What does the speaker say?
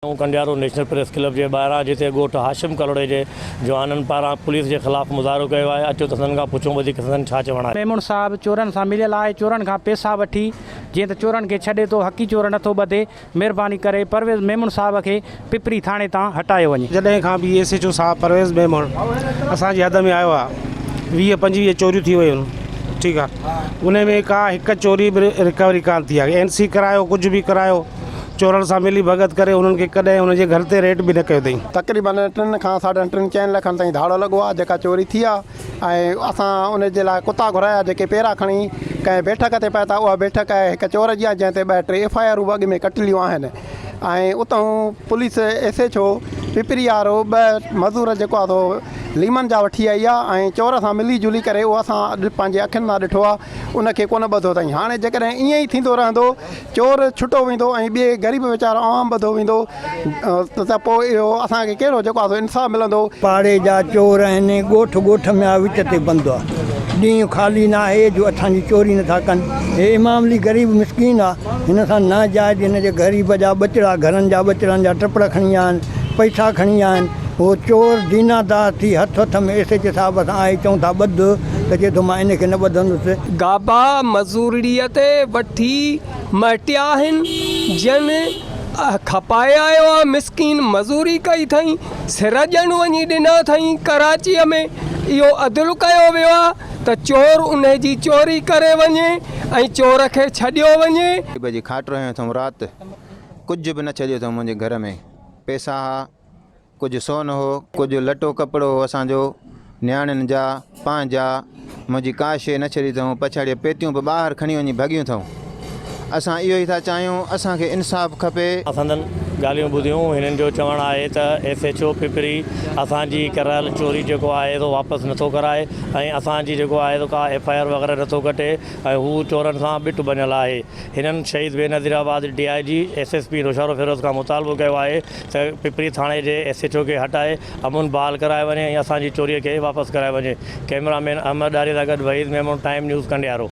آئون Kandiaro national press club جي ٻاهران جتي ڳوٺ هاشم ڪلهوڙي جي جوانن پاران پوليس جي خلاف مظاهرو ڪيو آهي اچو ته سندن کان پڇون وڌيڪ سندن ڇا چوڻ آهي. ميمڻ صاحب چورن سان مليل آهي چورن کان پيسا وٺي جيئن ته چورن کي ڇڏي ٿو حقي چور نٿو ٻڌي مھرباني ڪري پرويز ميمڻ صاحب کي پپري ٿاڻي تان هٽايو وڃي. جڏهن کان به ايس ايڇ او صاحب پرويز ميمڻ اسان جي حد ۾ آيو آ 20 25 چوريون ٿي ويون آهن ٺيڪ آ ان ۾ ڪا هڪ چوري به رڪوري ڪانه ٿي آ اين سي ڪرايو ڪجهه به ڪرايو چورن سان ملي ڀڳت ڪري انهن کي ڪڏهن انهن جي گهر تي ريڊ به نه ڪيو اٿئي. تقريبن ٽن کان ساڍن ٽن چئن لکن تائين ڌاڙو لڳو آهي جيڪا چوري ٿي آهي ۽ اسان ان جي لاء ڪتا گهرايا جيڪي پيرا کڻي ڪنهن بيٺڪ تي پهتا اها بيٺڪ هڪ چور جي آهي جنهن تي ٻه ٽي ايف I آرون به اڳ ۾ ڪٽليون آهن ۽ اتان police S H O Pipri وارو ٻه مزور جيڪو آهي سو ليمن جا وٺي آئي آهي ۽ چور سان ملي جلي ڪري اهو اسان اڄ پنهنجي اکين سان ڏٺو آهي ان کي ڪونه ٻڌو اٿائين هاڻي جيڪڏهن ائين ئي ٿيندو رهندو چور ڇٽو ويندو ۽ ٻئي غريب ويچارو عوام ٻڌو ويندو ته پوء اهو اسان کي ڪهڙو جيڪو آهي سو انصاف ملندو. پاڙي جا چور آهن ڳوٺ ڳوٺ ۾ آ وچ تي بند آ ڏينهن خالي ناهي جو اسان جي چوري نٿا ڪن هي امام علي غريب مسڪين آ هن سان ناجائز هن جي غريب جا ٻچڙا گهرن جا ٻچڙن جا ٽپڙ کڻي ويا آهن پئسا کڻي ويا آهن هو چور دينادار ٿي هٿ هٿ ۾ ايس ايڇ صاحب سان آهي چئون ٿا ٻڌ ته چئي ٿو مان ان کي نه ٻڌندس. گابا مزورڙيء تي وٺي مهٽيا آهن، جن کپائي آيو آ، مسڪين مزوري ڪئي ٿئين، سر ڄڻ وڃي ڏنا ٿئين ڪراچيء ۾، اهو عدل ڪيو ويو آ ته چور انهي جي چوري ڪري وڃي ۽ چور کي ڇڏيو وڃي. بجي کاٽ رهيو اٿم رات ڪجهه به نه ڇڏيو اٿم منهنجي گهر ۾ پئسا ها ڪجهه سون هو، ڪجهه لٽو ڪپڙو هو اسان جو، نياڻين جا، پنهنجا، منهنجي ڪا شيء نه ڇڏي اٿئون، پڇاڙيء پيتيون به ٻاهر کڻي وڃي ڀڳيون اٿئون. اسان اهو ئي ٿا چاهيون، اسان کي انصاف کپي. سندن ڳالهيون ٻڌيون، هنن جو چوڻ آهي ته ايس ايڇ او پپري اسان جي ڪرايل چوري جيڪو آهي سو واپس نٿو ڪرائي ۽ اسان جي جيڪو آهي سو ڪا ايف I R وغيره نٿو ڪٽي ۽ هو چورن سان ٻٽ بنيل آهي. هنن شهيد Benazirabad D I G, S S P Naushahro Feroze کان مطالبو ڪيو آهي ته پپري ٿاڻي جي ايس ايڇ او کي هٽائي امن بحال ڪرايو وڃي ۽ اسان جي چوري کي واپس ڪرايو وڃي. ڪئميرا مين احمد ڏاهري سان گڏ وحيد ميمڻ ٽائيم نيوز ڪنڊيارو.